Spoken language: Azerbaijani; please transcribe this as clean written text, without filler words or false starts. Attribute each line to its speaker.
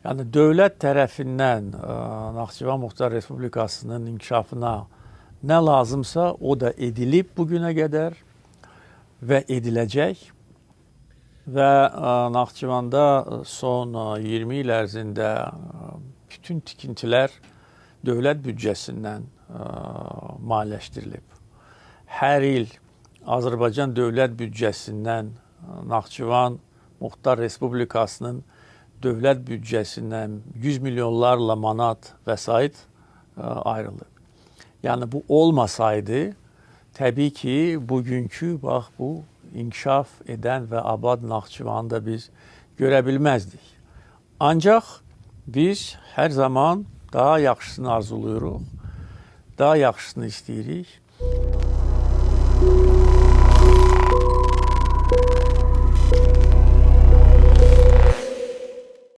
Speaker 1: Yəni dövlət tərəfindən Naxçıvan Muxtar Respublikasının inkişafına nə lazımsa o da edilib bu günə qədər və ediləcək. Və Naxçıvanda son 20 il ərzində bütün tikintilər dövlət büdcəsindən maliyyələşdirilib. Hər il Azərbaycan dövlət büdcəsindən Naxçıvan Muxtar Respublikasının dövlət büdcəsindən 100 milyonlarla manat vəsait ayrılıb. Yəni bu olmasaydı, təbii ki, bugünkü bax bu inkişaf edən və abad Naxçıvanı da biz görə bilməzdik. Ancaq biz hər zaman daha yaxşısını arzulayırıq, daha yaxşısını istəyirik.